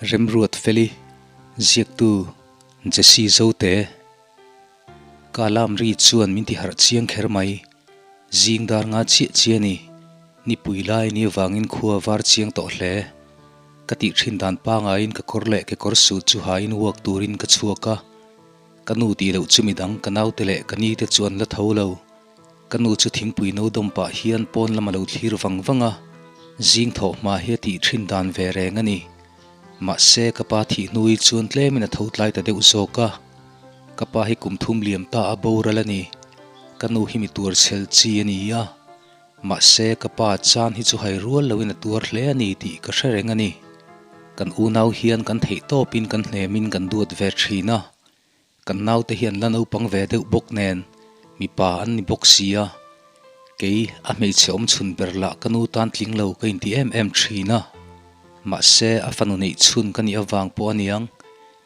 Remruat Feli, Ziaktu, Jesse Zote. Ka alarm ri chuan min ti harh chiang kher mai. Zing dar nga chiah chiah a ni. Nipui lai ni avangin khua var chiang tawh hle. Ka tih thin dan pangaiin ka kawr leh kekawr suit chu hain walk turin ka chhuak a. Ka nu tih loh chu midang ka naute leh ka nite chu an la tho lo. Ka nu chu thingpui no dawm pah hian pawn lam a lo thlir vang vang a, zing thawh hma hi a tih thin dan ve reng a ni. Mahse ka pa thih hnui chuan tlemin a tho tlai ta deuh zawk a. Ka pa hi kum thum liam ta a boral a ni. Ka nu hi mi tuar chhel chi a ni a. Mahse ka pa chan hi chu hai rual loin a tuar hle a ni tih ka hre reng a ni. Kan unau hian kan theih tawpin kan hnemin kan duat ve thin a. Kan naute hi an la naupang ve deuh bawk nen mipa an ni bawk si a, kei a hmeichhe awm chhun ber lah ka nu tan tling lo ka inti em em thin a. Mahse a fanu neih chhun ka nih avang pawh aniang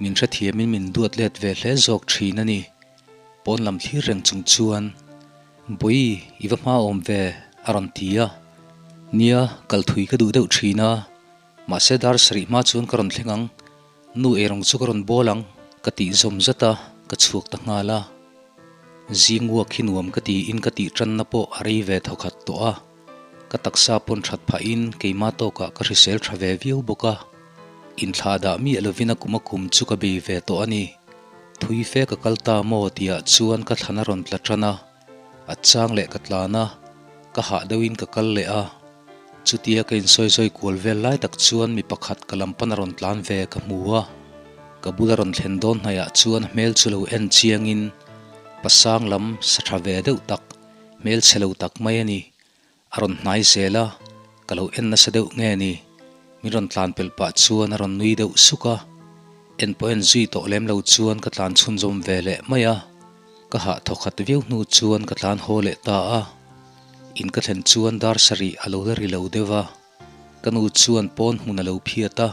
min hrethiamin min duat let ve hle zawk thin a ni. Pawn lam thlir reng chung chuan, Bawi, i va hma awm ve, a rawn ti a. Nia, kal thui ka duh deuh thin a, mahse dar sarih hma chuan ka rawn thleng ang. Nu eirawng chu ka rawn bawl ang, ka tih zawm zat a, ka chhuak ta nghal a. Zing uak hi nuam ka tiin ka tih tanna pawh a rei ve thawkhat tawh a. Ka taksa pawn that phahin keimah tawkah ka hrisel tha ve viau bawk a. Inthlah dah miah lovin a kum a kum chu ka bei ve tawh a ni. Thui fe ka kal ta maw tihah chuan ka thlan a rawn tla tan a. A chang leh ka tlan a, ka hah deuhin ka kal leh a. Chutia ka insawi zawi kual vel lai tak chuan mi pakhat ka lam pan a rawn tlan ve ka hmu a. Ka bula rawn thlen dawn hnaiah chuan hmel chu lo en chiangin pasang lam sa tha ve deuh tak, hmel chhe lo tak mai a ni. A rawn hnai zel a, ka lo en nasa deuh nge ni? Min rawn tlan pelh pah chuan a rawn nui deuh suk a. En pawh en zui tawh lem lo chuan ka tlan chhunzawm ve leh mai a. Ka hah thawkhat viau hnu chuan ka tlan haw leh ta a. In ka thlen chuan dar sarih a lo la ri lo deuh a. Ka nu chuan pawn hmun a lo phiat a.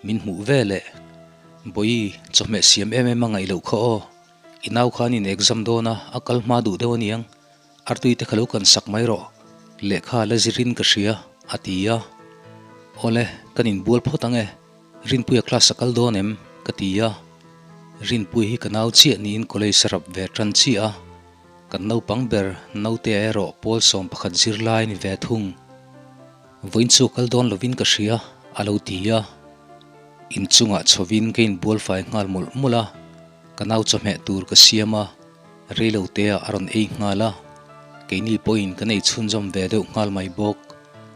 Min hmuh ve leh. Bawi, chawhmeh siam em em a ngaih loh kha aw. I nau khan in exam dawn a, a kal hma duh deuh aniang. Artui te kha lo kan sak mai rawh. Lehkha la zirin ka hria, a ti a. Awle, kan inbual phawt ang e. Rinpuia class a kal dawn em? ka ti a. Rinpui hi ka nau chiah niin college a rap ve tan chiah a. Kan naupang ber naute erawh pawl 11 zirlai a ni ve thung. Vawiin chu kal dawn lovin ka hria, a lo ti a. Inchungah chhovin ka inbual fai nghal mawlh mawlh a, ka nau chawhmeh tur ka siam a, reiloteah a rawn ei nghal a. Keini pawhin kan ei chhunzawm ve deuh nghal mai bawk.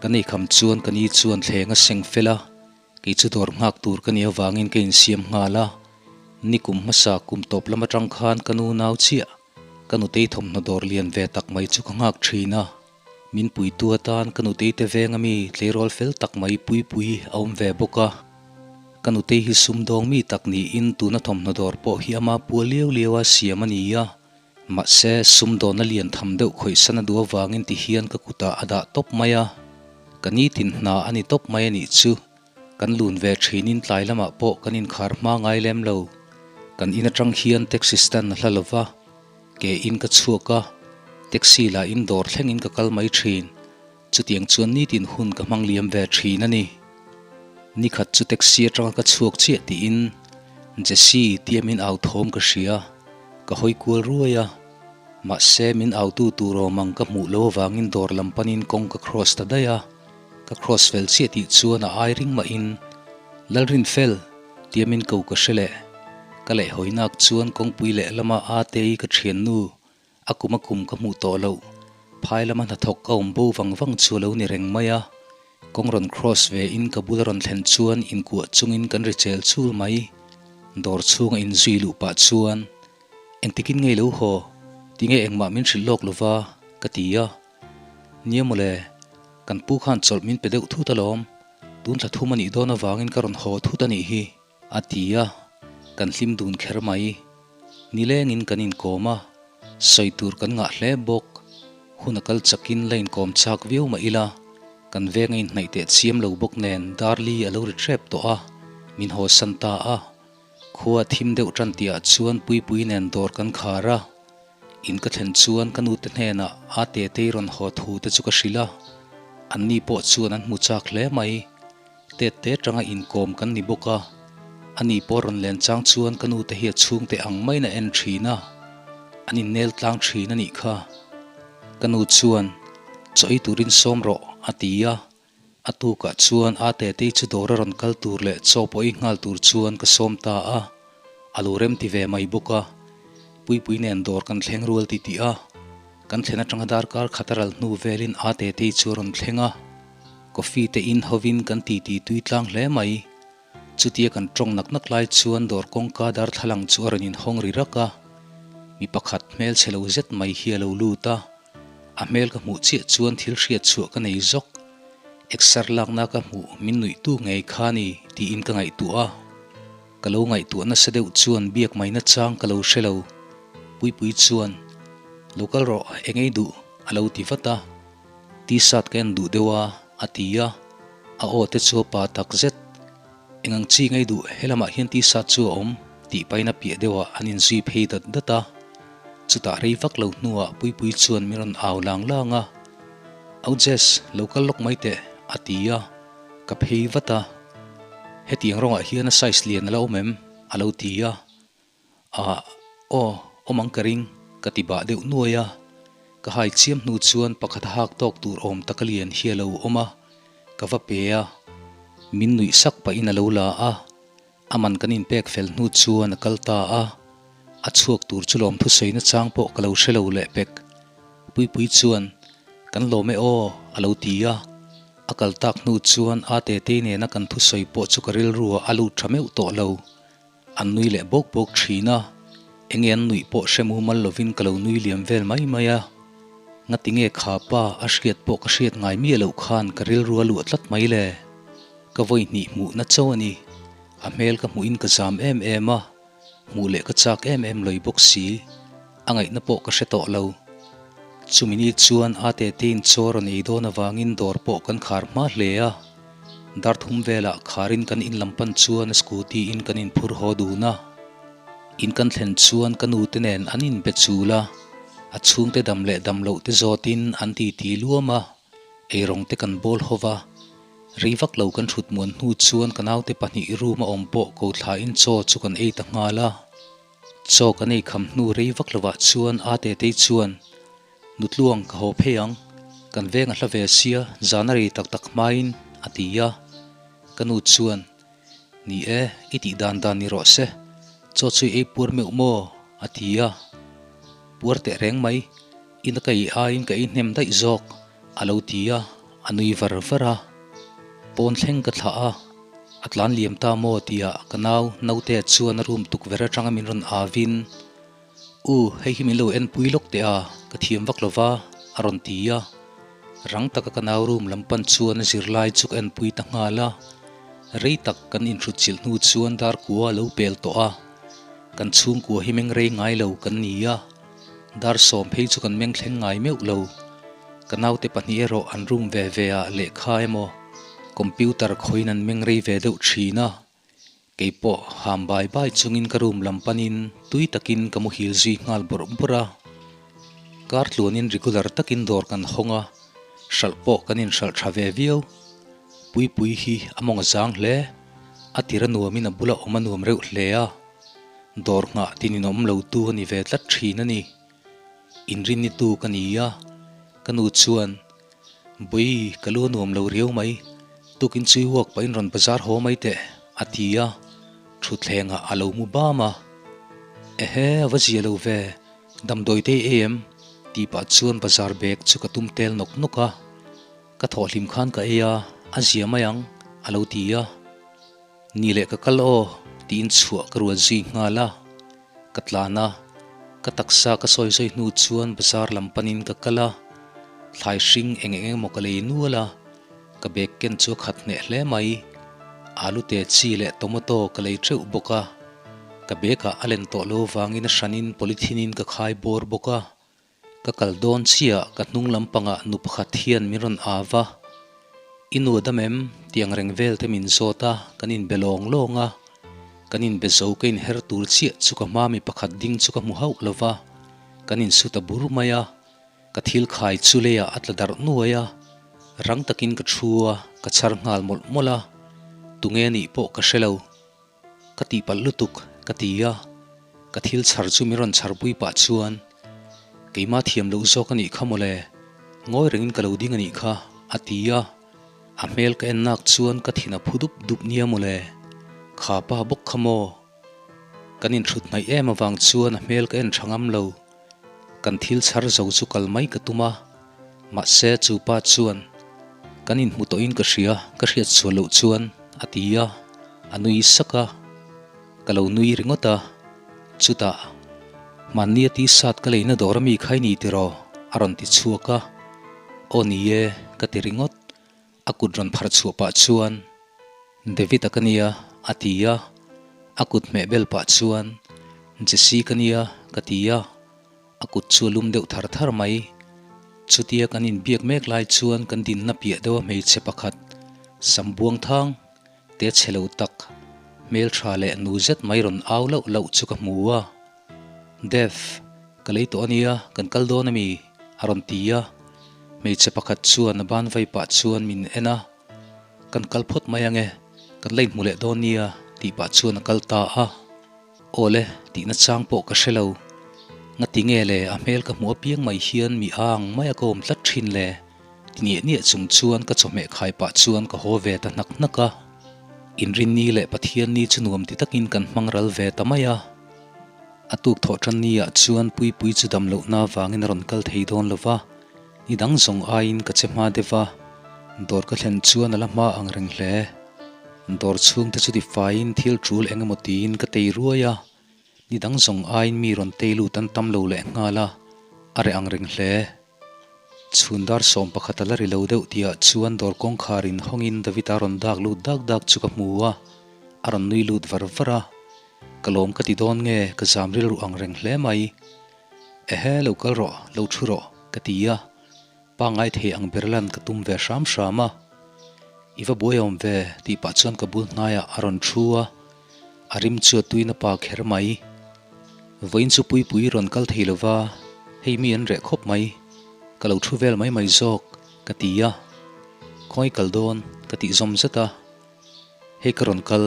Kan ei kham chuan ka ni chuan thleng a seng fel a, kei chu dawr nghak tur ka nih avangin ka insiam nghal a. Nikum hmasa kum tawp lam atang khan ka nu nau chiah, ka nutei thawmhnaw dawr lian ve tak mai chu ka nghak thin a. Min puitu atan ka nutei te veng ami tleirawl fel tak mai Puipui a awm ve bawk a. Ka nutei hi sumdawng mi tak niin tuna thawmhnaw dawr pawh hi ama pual liau liau a siam a ni a. Mahse, sumdawna lian tham deuh khawihsan a duh avangin ti hian ka kutah a dah tawp mai a. Ka nitin hna a ni tawp mai a nih chu. Kan lun ve thinin tlai lamah pawh kan inkhar hma ngai lem lo. Kan in atang hian taxi stand a hla lova. Ke in ka chhuak a, taxi lah in dawr thlengin ka kal mai thin. Chutiang chuan nitin hun ka hmang liam ve thin a ni. Nikhat chu taxi atanga ka chhuak chiah tiin Jesse tia min au thawm ka hria, ka hawi kual ruai a. Mahse min autu tur awm ang ka hmuh lo avangin dawr lam panin kawng ka cross ta daih a. Ka cross fel chiah tih chuan a ai ring mahin Lalrinfel tia min ko ka hre leh. Ka lehhawinak chuan kawngpui lehlama Atei ka thiannu a kum a kum ka hmuh tawh loh. Phai lama hnathawk ka awm bo vang vang chu a lo ni reng mai a. Kawng rawn cross ve in ka bula rawn thlen chuan inkuah chungin kan ri chel chul mai. Dawr chhunga inzui luh pah chuan Engtikin ngei lo haw? Tinge engmah min hrilh lawk lova? ka ti a. Nia mawle, kan pu khan chawlh min pe deuh thut alawm, tun thla thum a nih dawn avangin ka rawn haw thut a nih hi, a ti a, kan hlim dun kher mai. Nilengin kan inkawm a, sawi tur kan ngah hle bawk. Hun a kal chakin la inkawm chak viau mah ila, kan veng a inhnaih teh chiam lo bawk nen Darli a lo ri hrep tawh a, min haw san ta a. Khua thim deuh tan tihah chuan Puipui nen dawr kan khar a. In ka thlen chuan ka nute hnenah a tetei rawn haw thu te chu ka hrilh a, anni pawh chuan an hmu chak hle mai. Tet te atanga inkawm kan ni bawk a, ani pawh rawn len chang chuan ka nu te hi a chhungte ang maiin a en thin a, an innel tlang thin a nih kha. Ka nu chuan, Chaw ei turin sawm rawh, a ti a. A tukah chuan a Tetei chu dawr a rawn kal tur leh chaw pawh ei nghal tur chuan ka sawm ta a, a lo remti ve mai bawk a. Puipui nen dawr kan thleng rual titih a, kan thlen atanga darkar khat a ral hnu velin a Tetei chu a rawn thleng a. Coffee te in hovin kan titi tui tlang hle mai. Chutia kan tawng nak nak lai chuan dawr kawngka darthlalang chu a rawn inhawng ri rak a, mi pakhat hmel chhe lo zet mai hi a lo lut a, a hmel ka hmuh chiah chuan thil hriat chhuah ka nei zawk. Exer lakna ka hmuh min nuihtu ngei kha ni tiin ka ngaihtuah a, ka lo ngaihtuah nasa deuh chuan biak mai nachang ka lo hre lo. Puipui chuan, Lo kal rawh, eng ei duh? a lo ti vat a. T-shirt ka en duh deuh a, a ti a, a aw te chu a pa tak zet. Eng ang chi ngei duh helamah hian T-shirt chu a awm tih pahin a piah deuhah an inzui phei dat dat a. Chutah rei vak lo hnuah Puipui chuan min rawn au lang lang a, Au Jess, lo kal lawk mai teh, a ti a, ka phei vat a. Hetiang rawngah hian a size lian a la awm em? a lo ti a. Ah, aw, awm ang ka ring, ka ti bah deuh nuai a. Ka hai chiam hnu chuan pakhat a hak tawk tur awm tak a lian hi a lo awm a, ka va pe a. Min nuih sak pahin a lo la a, a man kan inpek fel hnu chuan a kal ta a. A chhuak tur chu lawmthu sawi nachang pawh ka lo hre lo leh pek. Puipui chuan, Kan lawm e aw, a lo ti a. A kal tak hnu chuan a Tetei nena kan thusawi pawh chu ka rilru ah a lut tha meuh tawh lo. An nui leh bawk bawk thin a, enge an nuih pawh hre mumal lovin ka lo nui liam vel mai mai a. Ngati nge kha pa a hriat pawh ka hriat ngai miah loh khan ka rilru a luah tlat mai le. Ka vawi hnih hmuhna chauh a ni. A hmel ka hmuhin ka zam em em a, hmuh leh ka chak em em lawih bawk si. A ngaihna pawh ka hre tawh lo. Chumi ni chuan a Tetein chaw rawn ei dawn avangin dawr pawh kan khar hma hle a. Dar thum velah kharin kan in lam pan chuan a scooty in kan inphur haw dun a. In kan thlen chuan ka nu te nen an inbe chul a, a chhungte dam leh dam loh te zawtin an titi luam a, eirawng te kan bawl ho va. Rei vak lo kan thut muan hnu chuan ka naute pahnih room a awm pawh ko thlain chaw chu kan ei ta nghal a. Chaw kan ei kham hnu rei vak lovah chuan a Tetei chuan, Nutluang ka haw phei ang, kan veng a hla ve sia, zan a rei tak tak hmain, a ti a. Ka nu chuan, Ni e, i tih dan dan ni rawh se, chaw chu i ei puar meuh maw? a ti a. Puar teh reng mai, ina ka ei aiin ka ei hnem daih zawk, a lo ti a, a nui var var a. Pawn thleng ka thlah a, a tlan liam ta maw tihah ka nau Nautea chuan a room tukverh atanga min rawn avin, U, hei hi min lo enpui lawk teh a, ka thiam vak lo va, a rawn ti a. Rang taka ka nau room lam pan chuan a zirlai chu ka enpui ta nghal a. Rei tak kan inhrut chilh hnu chuan dar kua a lo pel tawh a. Kan chhungkua hi meng rei ngai lo kan ni a, dar sawm phei chu kan meng thleng ngai meuh lo. Ka naute pahnih erawh an room ve ve ah lehkha emaw computer khawiin an meng rei ve deuh thin a. Kei pawh ham bai bai chungin ka room lam panin tui takin ka muhil zui nghal bawrh bawrh a. Kar tluanin regular takin dawr kan hawng a, hralh pawh kan inhralh tha ve viau. Puipui hi a mawng a zang hle, a tir a nuamin a bula awm a nuam reuh hle a, dawr nghah tin in awm lo tu a ni ve tlat thin a ni. Inrinni tu ka ni a, ka nu chuan Bawi, ka lu a nuam lo riau mai. Tukin chui huak pahin rawn bazar haw mai teh, a ti a. Thutthlengah a lo mu bam a. Ehe, a va zia lo ve, damdawi te i ei em? tih pah chuan bazar bag chu ka tum tel nawk nawk a. Ka thawhhlim khan ka ei a, a zia mai ang, a lo ti a. Ni leh ka kal aw, tiin chhuah ka rual zui nghal a. Ka tlan a, ka taksa ka sawi sawi hnu chuan bazar lam panin ka kal a, thlai hring eng eng emaw ka lei nual a, ka bag ken chu a khat hneh hle mai. Alu te chi leh tomato ka lei teuh bawk a, ka bag ah a len tawh lo vangin a hranin polythene in ka khai bawr bawk a. Ka kal dawn chiah ka hnung lampangah nu pakhat hian min rawn au va, I nu a dam em? tih ang reng vel te min zawt a, kan inbe lawng lawng a. Kan inbe zo ka inher tur chiah chu ka hma mi pakhat ding chu ka hmu hauh lo va, kan insu ta bur mai a. Ka thil khai chu leiah a tla darh nuai a, rang takin ka thu a, ka chhar nghal mawlh mawlh a. Tunge nih pawh ka hre lo. Ka tihpalh lutuk, ka ti a. Ka thil chhar chu min rawn chharpui pah chuan, Keimah thiam loh zawk a nih kha mawle, ngawi rengin ka lo ding a nih kha, a ti a. A hmel ka en nak chuan ka thin a phu dup dup nia mawle. Kha pa bawk kha maw? Kan inhrut hnaih em avang chuan a hmel ka en tha ngam lo. Kan thil chhar zo chu kal mai ka tum a, mahse chu pa chuan kan inhmu tawhin ka hria, ka hriat chhuah loh chuan a ti a, a nui sak a, ka lo nui ringawt a, chutah hmanni a t-shirt ka leina dawr ami kha i ni tiraw? a rawn ti chhuak a, aw ni e ka ti ringawt. A kut rawn phar chhuah pah chuan, David-a ka nia, a ti a. A kut hmeh bel pah chuan, Jesse ka nia, ka ti a. A kut chu a lum deuh thar thar mai. Chutia kan inbiak mek lai chuan kan dinna piah deuha hmeichhe pakhat, sam buang thang, te chhe lo tak, hmeltha leh nu zet mai rawn au lauh lauh chu ka hmu a. Dev, ka lei tawh a nia, kan kal dawn a mi? a rawn ti a. Hmeichhe pakhat chuan a ban vai pah chuan min en a, Kan kal phawt mai ang e, kan la inhmu leh dawn nia tih pah chuan a kal ta a. Aw le, tihna chang pawh ka hre lo. Ngati nge le, a hmel ka hmuh apiang mai hian mi ang mai a ka awm tlat thin le? Ti niah niah chung chuan ka chawhmeh khai pah chuan ka haw ve ta hnak hnak a. Inrinni leh Pathianni chu nuam ti takin kan hmang ral ve ta mai a. A tuk thawh tan ni ah chuan Puipui chu dam lohna avangin a rawn kal thei dawn lo va, ni dang zawng aiin ka che hma deuh a, dawr ka thlen chuan a la hma ang reng hle. Dawr chhungte chu tifaiin thil tul eng emaw tiin ka tei ruai a, ni dang zawng aiin mi rawn tei lut an tam lo leh nghal a, a reh ang reng hle. Chhun dar 11 a la ri lo deuh tihah chuan dawr kawngkhar in hawngin David-a rawn dak lut dak dak chu ka hmu a, a rawn nui lut var var a. Ka lawm ka ti dawn nge ka zam rilru ang reng hle mai. Ehe lo kal rawh, lo thu rawh ka ti a, pangngai thei ang ber lan ka tum ve hram hram a. I va buai awm ve tih pah chuan ka bul hnaiah a rawn thu a, a rim chu a tuina pa kher mai. Vawiin chu Puipui rawn kal thei lova, hei mi an reh khawp mai, ka lo thu vel mai mai zawk ka ti a. Khawngaih kal dawn ka tih zawm zet a. Hei ka rawn kal,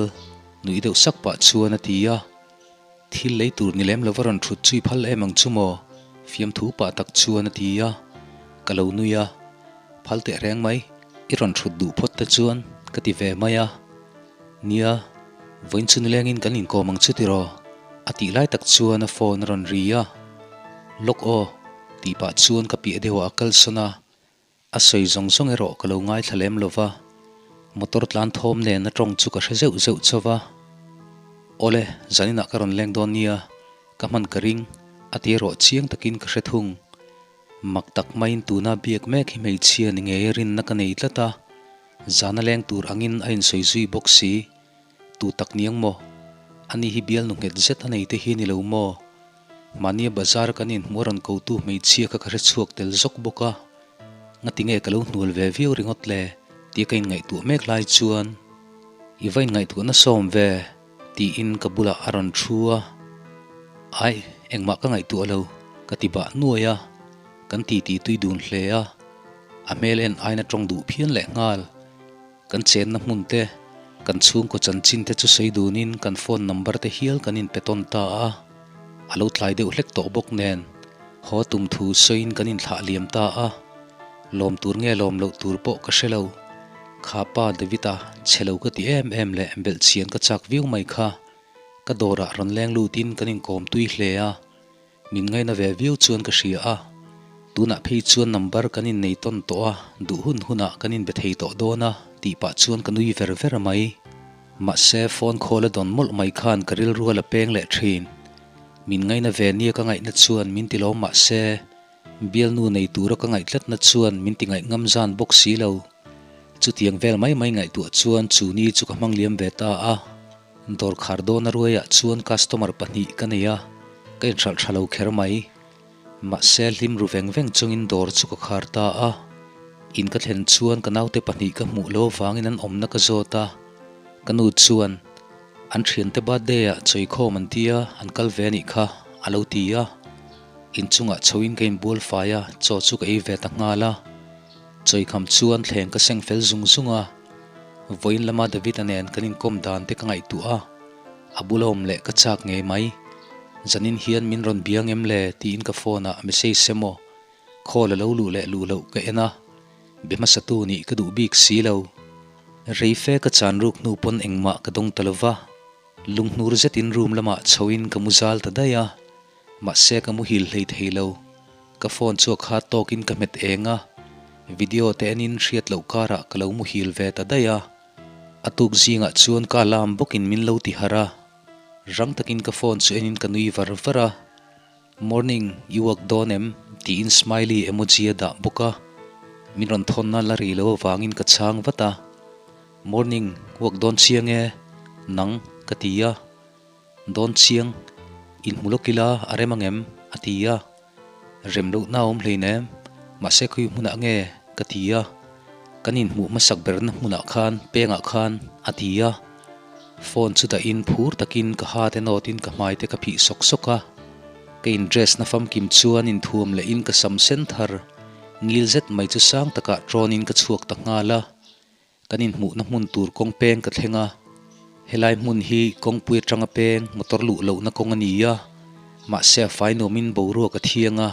nuih deuh sak pah chuan a ti a. Thil lei tur ni lem lova rawn thut chui phal em ang chu maw? Fiamthu pah tak chuan a ti a. Ka lo nui a. Phal teh reng mai, i rawn thut duh phawt te chuan ka ti ve mai a. Nia, vawiin chu nilengin kan inkawm ang chu tiraw? A tih lai tak chuan a phone a rawn ri a. Lawk aw, tih pah chuan ka piah deuhah a kalsawn a. A sawi zawng zawng erawh ka lo ngaithla lem lo va, motor tlan thawm nen a tawng chu ka hre zeuh zeuh chauh va. Awle, zaninah ka rawn leng dawn nia, ka hman ka ring, a ti erawh chiang takin ka hre thung. Mak tak maiin tuna biak mek hi hmeichhia ni ngei a rinna ka nei tlat a, zana leng tur angin a insawi zui bawk si. Tu tak niang maw? Ani hi bialnu nghet zet a nei te hi ni lo maw? Mahnia bazar kan inhmuh a rawn kotu hmeichhia kha ka hre chhuak tel zawk bawk a, ngati nge ka lo hnual ve viau ringawt le tia ka inngaihtuah mek lai chuan I va inngaihtuah nasawm ve tiin ka bulah a rawn thu a, Aih, engmah ka ngaihtuah lo ka ti bah nuai a, kan titi tui dun hle a, a hmel en aina tawng duh phian leh nghal. Kan chenna hmun te, kan chhungkaw chanchin te chu sawi dunin kan phone number te hial kan inpe tawn ta a, a lo tlai deuh hlek tawh bawk nen haw tum thu sawiin kan inthlah liam ta a, lawm tur nge lawm loh tur pawh ka hre lo. Kha pa David-a chhe lo ka ti em em leh belhchian ka chak viau mai kha, ka dawrah rawn leng lutin kan inkawm tui hle a. Min ngaina ve viau chuan ka hria a, tunah phei chuan number kan innei tawn tawh a, duh hun hunah kan inbe thei tawh dawn a tih pah chuan ka nui ver ver mai. Mahse phone call a dawn mawlh mai khan ka rilru a la peng leh thin. Min ngaina ve nia ka ngaihna chuan min ti lawm mahse bialnu nei tura ka ngaih tlatna chuan min ti ngaih ngam zan bawk si lo. Chutiang vel mai mai ngaihtuah chuan chu ni chu ka hmang liam ve ta a. Dawr khar dawn a ruaiah chuan customer pahnih ka nei a, ka inhralh tha lo kher mai. Mahse hlim ru veng veng chungin dawr chu ka khar ta a. In ka thlen chuan ka naute pahnih ka hmuh lo avangin an awmna ka zawt a. Ka nu chuan, An thiante birthday ah chawikhawm an tia, an kal ve a nih kha, a lo ti a. Inchungah chhoin ka inbual fai a, chaw chu ka ei ve ta nghal a. Chawikham chuan thleng ka seng fel zung zung a. Vawiin lama David-a nen kan inkawm dan te ka ngaihtuah a, a bula awm leh ka chak ngei mai. Zanin hian min rawn biang em le tiin ka phone ah message emaw call a lo luh leh luh loh ka en a, be hmasatu nih ka duh bik si lo. Reife ka chan ruk hnu pawn engmah ka dawng ta lova, lunghnur zetin room lamah chhoin ka mu zal ta daih a, mahse ka muhil hlei thei lo. Ka phone chu a khat tawkin ka hmet eng a, video te enin hriat loh karah ka lo muhil ve ta daih a. A tuk zingah chuan ka alarm bawkin min lo ti harh a, rang takin ka phone chu enin ka nui var var a. Morning, i work dawn em? tiin smiley emoji a dah bawk a, min rawn thawnna la ri lo avangin ka chhang vat a. Morning, work dawn chiang e, nang, ka ti a. Dawn chiang, inhmu lawk ila a rem ang em? a ti a. Rem lohna a awm hleinem, mahse khawi hmunah nge? ka ti a. Kan inhmuh hmasak berna hmunah khan, pengah khan, a ti a. Phone chu dahin phur takin ka ha te nawtin ka hmai te ka phih sawk sawk a. Ka in dress na famkim chuan inthuam lehin ka sam sen thar ngil zet mai chu sang takah tawnin ka chhuak ta nghal a. Kan inhmuhna hmun tur kawng peng ka thleng a, helai hmun hi kawngpui atanga peng motor luh lohna kawng a ni a, mahse a fai nuamin boruak a thiang a,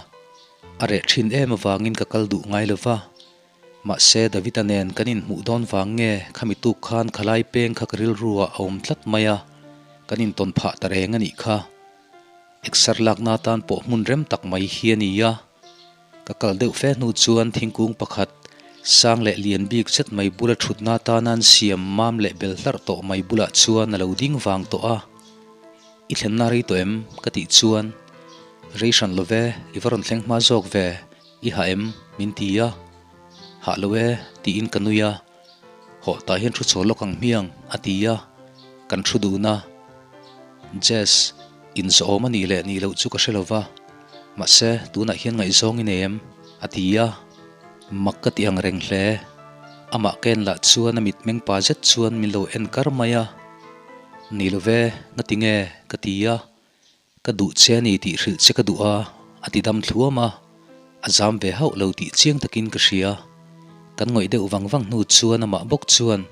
a reh thin em avangin ka kal duh ngai lo va. Mahse Davida nen kan inhmuh dawn vang nge khami tuk khan khalai peng kha ka rilru ah a awm tlat mai a, kan intawn phah ta reng a nih kha. Exer lakna atan pawh hmun rem tak mai hi a ni a. Ka kal deuh fe hnu chuan thingkung pakhat, sang leh lian bik zet mai bula thutna atana an siam mam leh bel hlarh tawh mai bulah chuan a lo ding vang tawh a. I thlenna rei tawh em? ka tih chuan, Rei hran lo ve, i va rawn thleng hma zawk ve, i hah em? min ti a. Hah lo e, tiin ka nui a. Hawh tah hian thu chhaw lawk ang hmiang, a ti a. Kan thu dun a. Jess, inzawm a nih leh nih loh chu ka hre lo va, mahse tunah hian ngaihzawng i nei em? a ti a. Mak ka ti ang reng hle. Amah ka en lah chuan a mitmeng pa zet chuan min lo en kar mai a. Ni lo ve, ngati nge? ka ti a. Ka duh che a ni tih hrilh che ka duh a, a ti dam thluam a, a zam ve hauh lo tih chiang takin ka hria. Kan ngawih deuh vang vang hnu chuan amah bawk chuan,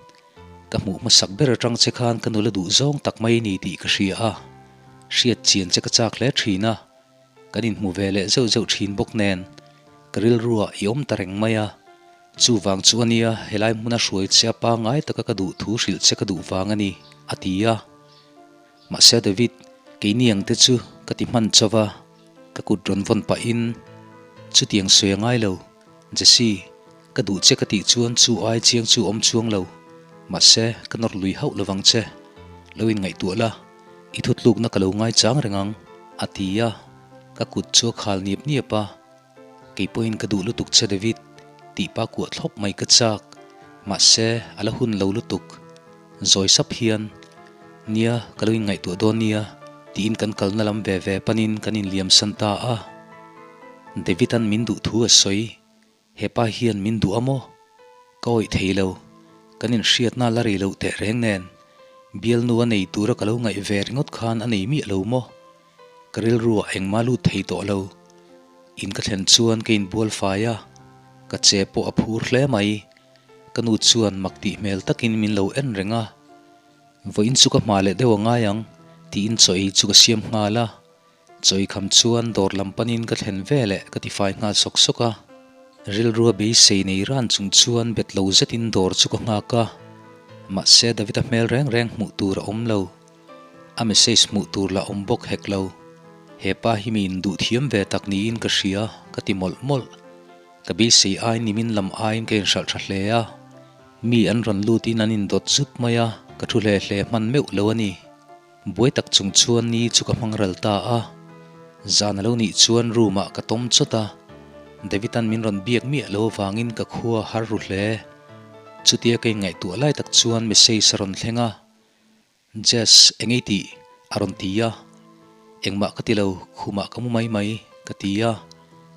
Ka hmuh hmasak ber atang che khan ka nula duh zawng tak mai ni tih ka hria a, hriat chian che ka chak hle thin a, kan inhmu ve leh zeuh zeuh thin bawk nen, ka rilruah i awm ta reng mai a. Chuvang chu a nia, helai hmuna hruai che a pangngai taka ka duh thu hrilh che ka duh vang a ni, a ti a. Mahse David, keini ang te chu ka ti hman chauh a, ka kut rawn vawn pahin, Chutiang sawi a ngai lo, Jesse, ka duh che ka tih chuan chu ai chiang chu awm chuang lo, mahse ka nawr lui hauh lovang che, lo inngaihtuah la, i thutlukna ka lo ngaichang reng ang, a ti a, ka kut chu a khal niap niap a. Kei pawhin ka duh lutuk che David, tih pa kuah thlawp mai ka chak. Mahse, a la hun lo lutuk. Zawi sap hian, Nia, ka lo inngaihtuah dawn nia, tiin kan kalna lam ve ve panin kan inliamsan ta a. David-a'n min duh thu a sawi. He pa hian min duh a maw? Ka awih thei lo. Kan inhriatna la rei loh teh reng nen. Bialnu a nei tura ka lo ngaih ve ringawt khan a nei miah lo maw? Ka rilruah engmah lut thei tawh lo. In ka thlen chuan ka inbual fai a, ka che pawh a phur hle mai. Ka nu chuan mak tih hmel takin min lo en reng a. Vawiin chu ka hma leh deuh a ngai ang tiin chaw ei chu ka siam nghal a. Chaw ei kham chuan dawr lam panin ka thlen ve leh ka tifai nghal sawk sawk a. Rilrua beisei nei ran chung chuan bet lo zetin dawr chu ka nghak a. Mahse David-a hmel reng reng hmuh tur a awm lo. A message hmuh tur lah awm bawk hek lo. He pa hi mi induh thiam ve tak niin ka hria, ka ti mawlh mawlh. Ka beisei aiin nimin lam aiin ka inhralh tha hle a. Mi an rawn lutin an indawt zut mai a, ka thu hle hle hman meuh lo a ni. Buai tak chung chuan ni chu ka hmang ral ta a. Zan a lo nih chuan room ah ka tawm chawt a. David-a'n min rawn biak miah lo avangin ka khua har ru hle. Chutia ka inngaihtuah lai tak chuan message a rawn thleng a. Jess, eng ei tih? a rawn ti a. Engmah ka ti lo, khumah ka mu mai mai, ka ti a.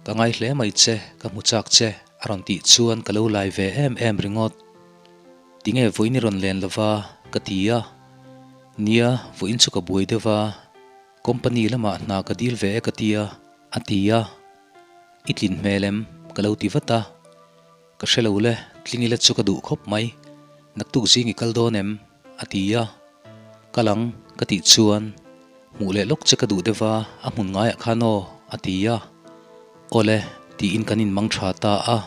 Ka ngai hle mai che, ka hmu chak che, a rawn tih chuan ka lo lai ve em em ringawt. Tinge vawiin i rawn len lova? ka ti a. Nia, vawiin chu ka buai deuh va, company lamah hna ka dil ve e ka ti a, a ti a. I tlin hmel em? ka lo ti vat a. Ka hre lo le, tling ila chu ka duh khawp mai. Naktuk zing i kal dawn em? a ti a. Kal ang, ka tih chuan, Hmuh leh lawk che ka duh deuh va, a hmun ngaiah khan aw, a ti a. Awle, tiin kan inmang tha ta a.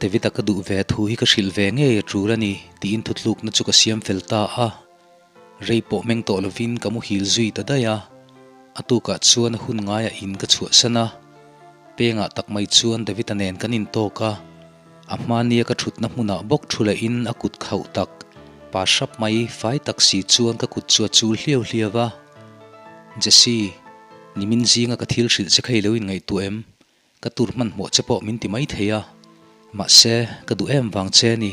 David-a ka duh ve thu hi ka hrilh ve ngei a tul a ni, tiin thutlukna chu ka siam fel ta a. Rei pawh meng tawh lovin ka muhil zui ta daih a. A tukah chuan a hun ngaiah in ka chhuahsan a. Pengah tak mai chuan David-a nen kan intawk a. A hmania ka thutna hmunah bawk thu lehin a kut khauh tak, pa hrap mai fai tak si chuan ka kut chu a chul hliau hliau a. Jesse, nimin zinga ka thil hrilh che kha i lo inngaihtuah em? Ka tur hmanhmawh che pawh min ti mai thei a, mahse ka duh em vang che a ni,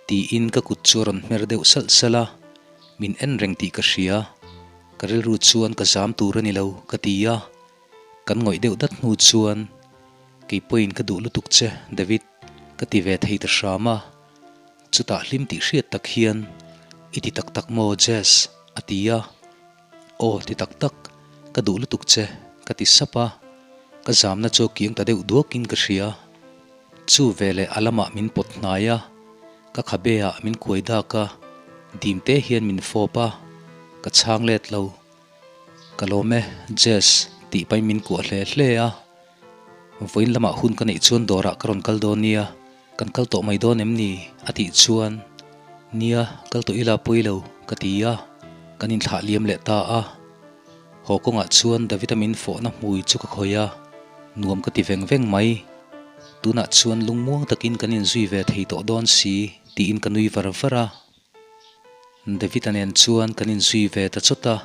tiin ka kut chu a rawn hmer deuh salh salh a, min en reng tih ka hria. Ka rilru chuan ka zam tur a ni lo, ka ti a. Kan ngawih deuh dat hnu chuan, Kei pawhin ka duh lutuk che, David, ka ti ve thei ta hram a. Chutah hlim tih hriat tak hian, I ti tak tak maw, Jess? a ti a. Aw, ti tak tak, ka duh lutuk che, ka ti sap a. Ka zamna chu a kiang ta deuh duakin ka hria. Chu veleh a lamah min pawt hnai a, ka khabe ah min kuai dak a, dim te hian min fawp a, ka chhang let lo. Ka lawm e, Jess, tih pahin min kuah hle hle a. Vawiin lamah hun ka neih chuan dawrah ka rawn kal dawn nia, kan kal tawh mai dawn em ni? a tih chuan, Nia, kal tawh ila pawi lo, ka ti a, kan inthlah liam leh ta a. Haw kawngah chuan David-a min fawhna hmui chu ka khawih a, nuam ka ti veng veng mai. Tunah chuan lungmuang takin kan inzui ve thei tawh dawn si, tiin ka nui var var a. David-a nen chuan kan inzui ve ta chawt a,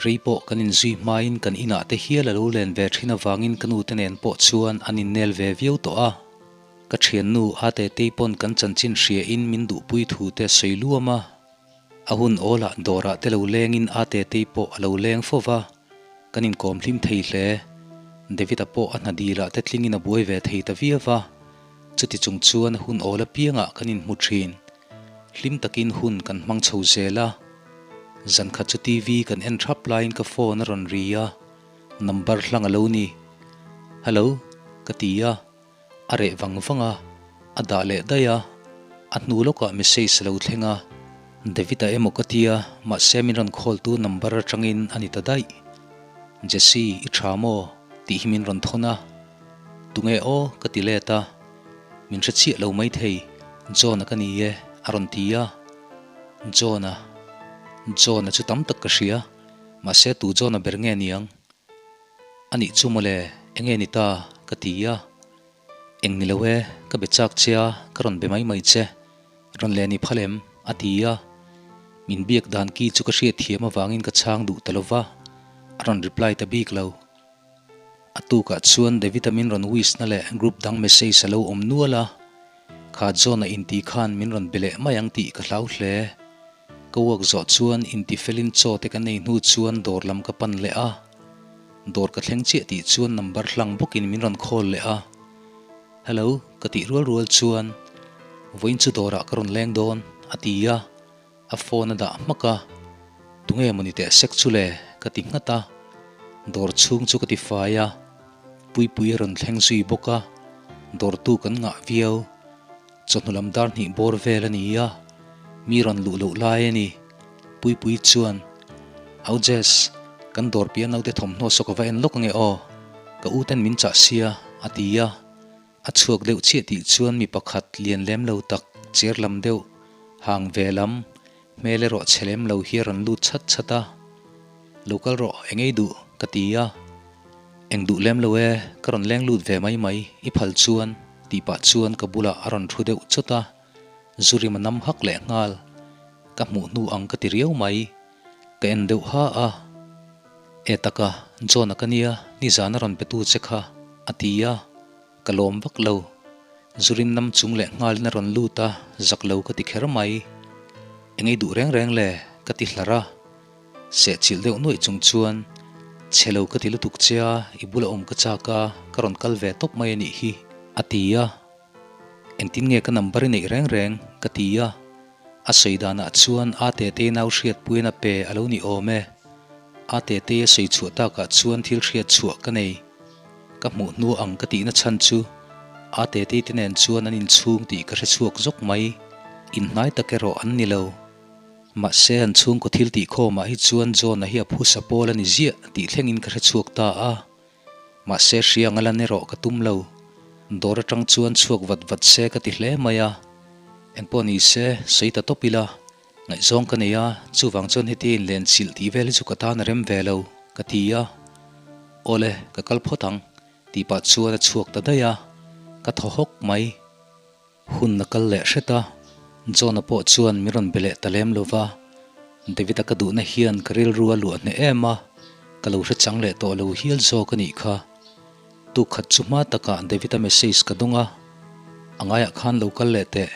rei pawh kan inzui hmain kan inah te hial a lo len ve thin avangin ka nute nen pawh chuan an innel ve viau tawh a. Ka thiannu Atetei pawn kan chanchin hriain min duhpui thu te sawi luam a, a hun awlah dawrah te lo lengin Atetei pawh a lo leng fo va, kan inkawm hlim thei hle. David-a pawh a hna dilah te tlingin a buai ve thei ta viau va, chuti chung chuan a hun awl apiangah kan inhmu thin. Hlim takin hun kan hmang chho zel a, zan khat chu TV kan en thap laiin ka phone a rawn ri a, number hlang a lo ni. Hello, ka ti a, a reh vang vang a, a dah leh daih a, a hnu lawkah message a lo thleng a, David-a emaw ka tia, mahse min rawn call tu number atangin a ni ta daih. Jesse, i tha maw? tih hi min rawn thawn a, Tunge aw? ka ti let a. Min hre chiah lo maithei, John-a ka ni e, a rawn ti a. John-a, John-a chu tam tak ka hria, mahse tu John-a ber nge niang? A nih chu mawle, enge ni ta? ka ti a. Eng ni lo e, ka be chak che a, ka rawn be mai mai che. Rawn leh ni phal em? a ti a. Min biak dan ki chu ka hriatthiam avangin ka chhang duh ta lo va, a rawn reply ta bik lo. A tukah chuan David-a min rawn wish na leh group dang message a lo awm nual a, kha John-a inti khan min rawn be leh mai ang tih ka hlau hle. Ka work zawh chuan inti felin chaw te kan ei hnu chuan dawr lam ka pan leh a, dawr ka thleng chiah tih chuan number hlang bawkin min rawn call leh a. Hello ka tih rual rual chuan vawiin chu dawrah ka rawn leng dawn a ti a. A phone a dah hmak a, Tunge maw ni teh sek chu le? ka ti nghat a, dawr chhung chu ka ti fai a, Puipui a rawn thleng zui bawk a, dawrtu kan ngah viau. Chawhnu lam dar hnih bawr vel a ni a, mi rawn luh loh lai a ni. Puipui chuan, Au Jess, kan dawr piah naute thawmhnaw saw ka va en lawk ange aw, ka u ten min chah sia, a ti a. A chhuak deuh chiah tih chuan mi pakhat lian lem lo tak, cher lam deuh, hang ve lam, hmel erawh chhe lem lo hi a rawn lut chhat chhat a. Lo kal rawh, eng ei duh? ka ti a. Eng duh lem lo e, ka rawn leng lut ve mai mai, i phal chuan, tih pah chuan ka bulah a rawn thu deuh chawt a. Zu rim a nam hak leh nghal. Ka hmuh hnu ang ka ti riau mai. Ka en deuh ha a. E taka, John-a ka nia, nizan a rawn pe tu che kha, a ti a. Ka lawm vak lo. Zurin nam chung leh nghalin a rawn lut a, zak lo ka ti kher mai. Eng ei duh reng reng le? ka ti hlar a. Sehchilh deuh nuaih chung chuan, Chhe lo ka ti lutuk che a, i bula awm ka chak a, ka rawn kal ve tawp mai a nih hi, a ti a. Engtin nge ka number i neih reng reng? ka ti a. A sawi danah chuan a Tetei nau hriatpuiin a pe a lo ni awm e. A Tetei a sawi chhuah takah chuan thil hriat chhuah ka nei. Ka hmuh hnu ang ka tihna chhan chu a Tetei te nen chuan an inchhung tih ka hre chhuak zawk mai. Inhnai tak erawh an ni lo. Mahse an chhungkaw thil tih khawmah hi chuan John-a hi a phusa pawl a ni ziah tih thlengin ka hre chhuak ta a. Mahse hria anga lan erawh ka tum lo. Dawr atang chuan chhuak vat vat se ka ti hle mai a. Engpawh ni se, sawi ta tawp ila. Ngaihzawng ka nei a, chuvang chuan hetia inlen chilh tih vel hi chu ka tan a rem ve lo, ka ti a. Awle, ka kal phawt ang, tih pah chuan a chhuak ta daih a, ka thaw hawk mai. Hun a kal leh hret a, John-a pawh chuan min rawn be leh ta lem lo va, David-a ka duhna hian ka rilru a luah hneh em a, ka lo hre chang leh tawh lo hial zawk a nih kha. Tukkhat chu hma takah David-a message ka dawng a, A ngaiah khan lo kal leh teh,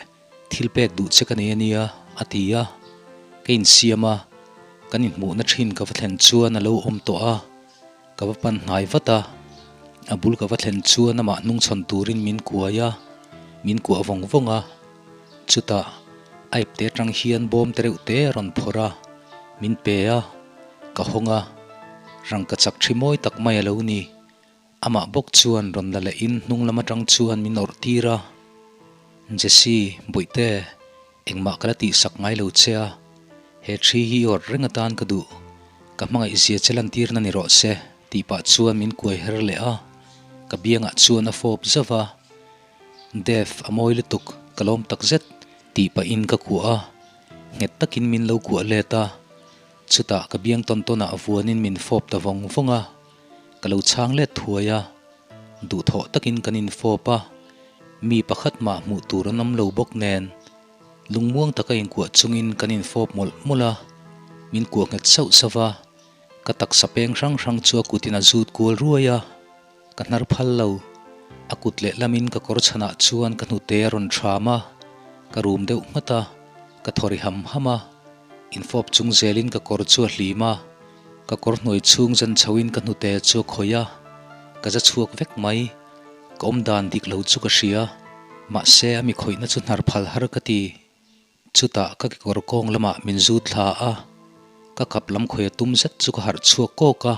thil pek duh che ka nei a nia, a ti a. Ka insiam a, kan inhmuhna thin ka va thlen chuan a lo awm tawh a. Ka va pan hnai vat a, a bul ka va thlen chuan amah hnungchhawn turin min kuai a, min kuah vawng vawng a. Chutah a ipte atang hian bawm te reuh te a rawn phawrh a, min pe a, ka hawng a, rangka chak thi mawi tak mai a lo ni. Amah bawk chuan rawn la lehin hnung lam atang chuan min awrh tir a, Jesse, Bawihte, Engmah ka la tihsak ngai lo che a, he thi hi i awrh reng atan ka duh, ka hmangaih zia che lantirna ni rawh se, tih pah chuan min kuai her leh a, ka biangah chuan a fawp zauh a, Dev, a mawi lutuk, ka lawm tak zet, tih pahin ka kuah a, nghet takin min lo kuah let a, chutah ka biang tawn tawnah vuanin min fawp ta vawng vawng a, ka lo chhang let thuai a, duhthawh takin kan infawp a, mi pakhat mah hmuh tur an awm lo bawk nen, lungmuang taka inkuah chungin kan infawp mawlh mawlh a, min kuah nghet sauh sauh va, ka taksa peng hrang hrang chu a kutin a zut kual ruai a, ka hnar phal lo, a kut lehlamin ka kawr chhanah chuan ka hnute a rawn ṭham a, ka rum deuh nghat a, ka thaw ri ham ham a, infawp chung zelin ka kawr chu a hlim a. Ka kawr hnuai chhung zan chhoin ka hnute chu a khawih a, ka za chhuak vek mai. Ka awm dan dik lo chu ka hria, mahse a mi khawihna chu hnar phal har ka ti. Chutah ka kekawr kawng lamah min zu thla a, ka kap lam khawih a tum zet chu ka harh chhuak kawk a.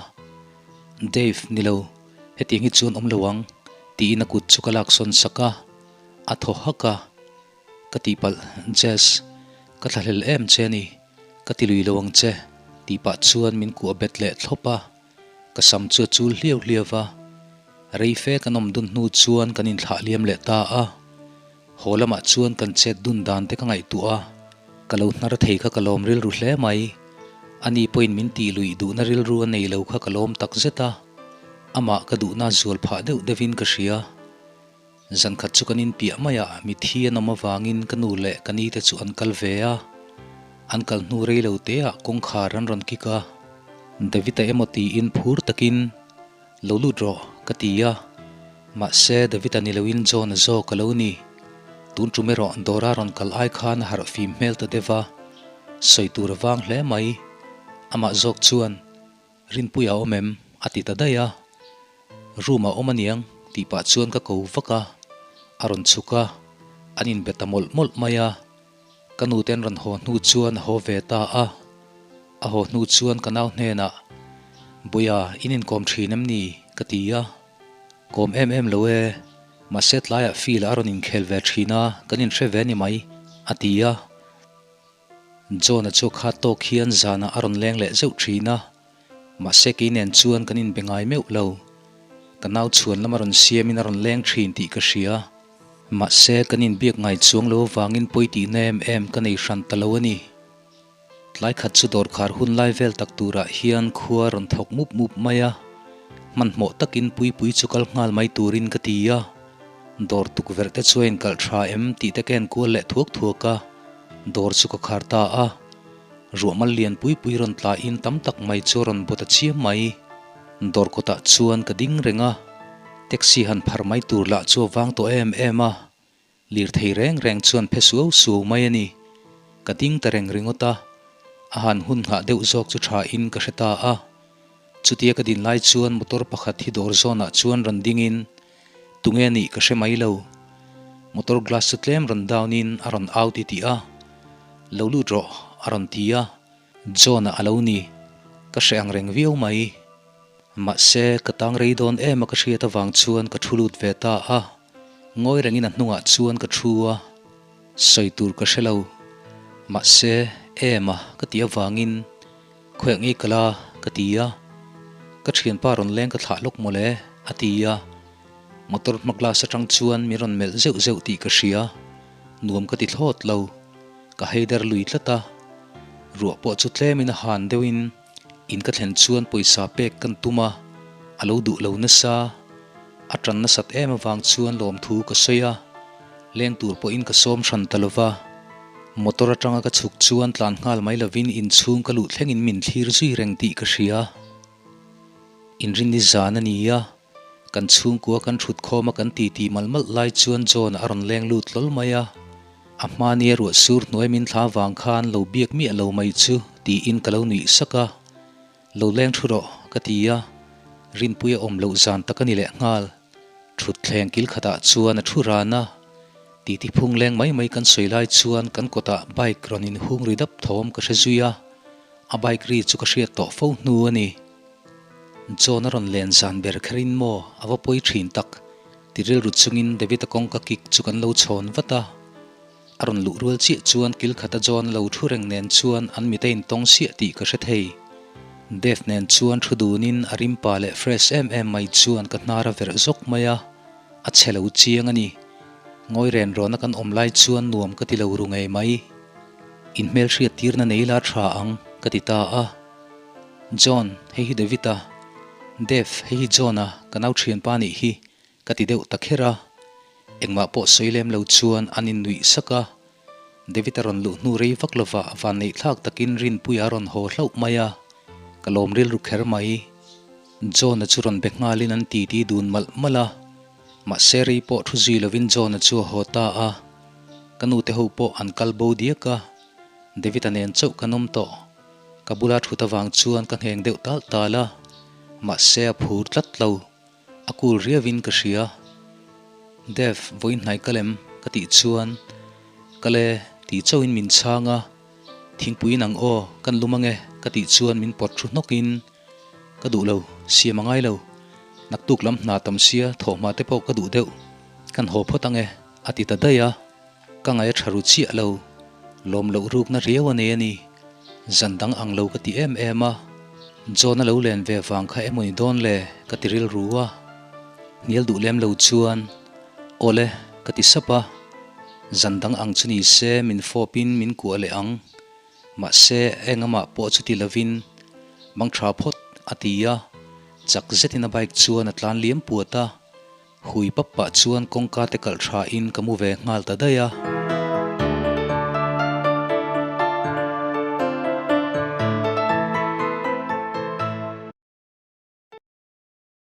Dave, ni lo, hetiang hi chuan awm lo ang, tiin a kut chu ka laksawn sak a, a thaw hak a. Ka tihpalh, Jess, ka thlahlel em che a ni. Ka ti lui lo ang che, tih pah chuan min kuah bet leh thlawp a, ka sam chu a chul hliau hliau va. Rei fe kan awm dun hnu chuan kan inthlah liam leh ta a, haw lamah chuan kan chet dun dan te ka ngaihtuah a, ka lo hnar thei kha ka lawm rilru hle mai. Ani pawhin min tih luih duhna rilru a nei lo kha ka lawm tak zet a, amah ka duhna zual phah deuh deuhin ka hria. Zan khat chu kan inpiah maiah mithi an awm avangin ka nu leh ka ni te chu an kal ve a, an kal hnu rei lo teah kawngkhar an rawn kik a, David-a emaw tiin phur takin lo lut rawh ka ti a, mahse David-a ni loin John-a zawk a lo ni. Tun tum erawh Dora rawn kal ai khan a harh fim hmel ta deuh a, sawi tur a vang hle mai. Amah zawk chuan Rinpuia awm em? a ti ta daih a. Room ah awm aniang tih pah chuan ka ko vak a, a rawn chhuk a, an inbe ta mawlh mawlh mai a. Ka nu te an rawn haw hnu chuan a haw ve ta a, a haw hnu chuan ka nau hnenah, Buia, in inkawm thin em ni? ka ti a. Kawm em em lo e, mahse tlaiah field ah a rawn inkhel ve thin a, kan inhre ve ni mai, a ti a. John-a chu kha tawk hian zanah a rawn leng leh zeuh thin a, mahse kei nen chuan kan inbe ngai meuh lo. Ka nau chhuan lam a rawn siamin a rawn leng thin tih ka hria. Mahse kan inbiak ngai chuang lo avangin pawi tihna em em ka nei hran ta lo a ni. Tlai khat chu dawrkhar hun lai vel tak turah hian khua a rawn thawk mup mup mai a, hmanhmawh takin Puipui chu kal nghal mai turin ka ti a. Dawr tukverh te chu a inkalh tha em tih te ka enkual leh thuak thuak a. Dawr chu ka khar ta a, ruahmal lian pui pui rawn tlahin tam tak mai chu a rawn bawt a chiam mai. Dawr kawtah chuan ka ding reng a, taxi han phar mai tur lah chu a vang tawh em em a, lirthei reng reng chuan phe suau suau mai a ni. Ka ding ta reng ringawt a, a han hun nghah deuh zawk chu tha in ka hre ta a. Chutia ka din lai chuan motor pakhat hi dawr zawnah chuan rawn dingin Tunge nih ka hre mai lo. Motor glass chu tlem rawn down in a rawn au ti tih a, Lo lut rawh a rawn ti a, John-a a lo ni. Ka hre ang reng viau mai. Mahse, ka tang rei dawn em a ka hriat avang chuan ka thu lut ve ta a, ngawi rengin a hnungah chuan ka thu a. Sawi tur ka hre lo. Mahse, em a ka tih avangin khawiah ngei ka la ka ti a. Ka thianpa rawn leng ka thlah lawk mawle a ti a. Motor hma glass atang chuan min rawn melh zeuh zeuh tih ka hria. Nuam ka ti thlawt lo. Ka heider lui tlat a. Ruah pawh chu tlemin a han deuhin in ka thlen chuan pawisa pek kan tum a, a lo duh lo nasa. A tan nasat em avang chuan lawmthu ka sawi a, leng tur pawhin ka sawm hran ta lova. Motor atanga ka chhuk chuan tlan nghal mai lovin inchhung ka luh thlengin min thlir zui reng tih ka hria. Inrinni zan a ni a, Kan chhungkua kan thut khawm a kan titi malh malh lai chuan John a rawn leng lut hlawl mai a, a hmania ruah sur hnuai min thla vang khan lo biak miah lo mai chu tiin ka lo nuih sak a, Lo leng thu rawh ka ti a, Rinpuia awm loh zan tak a ni leh nghal. Thut thleng kil khatah chuan a thu ran a, titi phung leng mai mai kan sawi lai chuan kan kawtah bike rawn inhung ri dap thawm ka hre zui a, a bike ri chu ka hriat tawh fo hnu a ni. John a rawn len zan ber kher in maw a va pawi thin tak ti rilru chungin David-a kawngka kik chu kan lo chhawn vat a. A rawn luh rual chiah chuan kil khata John lo thu reng nen chuan an mit a intawng siah tih ka hre thei. Dave nen chuan thu dunin a rimpa leh fresh em em mai chuan ka hnar a verh zawk mai a, a chhe lo chiang a ni. Ngawi ren rawna kan awm lai chuan nuam ka ti lo ru ngei mai. Inhmelhriat tirna nei la tha ang ka ti ta a. John, hei hi David a, Dave, hei hi John a, ka nau thianpa nih hi, ka ti deuh ta kher a. Engmah pawh sawi lem lo chuan an innuih sak a. David a rawn luh hnu rei vak lovah vanneih thlak takin Rinpuia a rawn haw hlauh mai a, ka lawm rilru kher mai. John-a chu rawn be nghalin an titi dun malh malh a. Mahse rei pawh thu zui lovin John-a chu a haw ta a. Ka nute ho pawh an kal bo diak a, David-a nen chauh kan awm tawh. Ka bula thut avang chuan ka ngheng deuh tal tal a, mahse a phur tlat lo, a cool riauin ka hria. Dev, vawiin hnai kal em? ka tih chuan, Kal e, tih chauhin min chhang a, Thingpui in ang aw, kan lum ange, ka tih chuan min pawt thu hnawkin, Ka duh lo, siam a ngai lo, naktuk lam hna tam sia thawhhma te pawh ka duh deuh, kan haw phawt ange, a ti ta daih a. Ka ngaih a tha ru chiah lo, lawm loh rukna riau a nei a ni. Zan dang ang lo ka ti em em a, John a lo len ve vang kha emaw ni dawn le ka ti rilru a. Hnial duh lem lo chuan, Awle ka ti sap a, zan dang ang chu ni se min fawpin min kuah leh ang. Mahse engamah pawh chu ti lovin mang tha phawt a ti a, chak zetin a bike chuan a tlan liam puat a. Hui pap pah chuan kawngka te kalh tha in ka mu ve nghal ta daih a.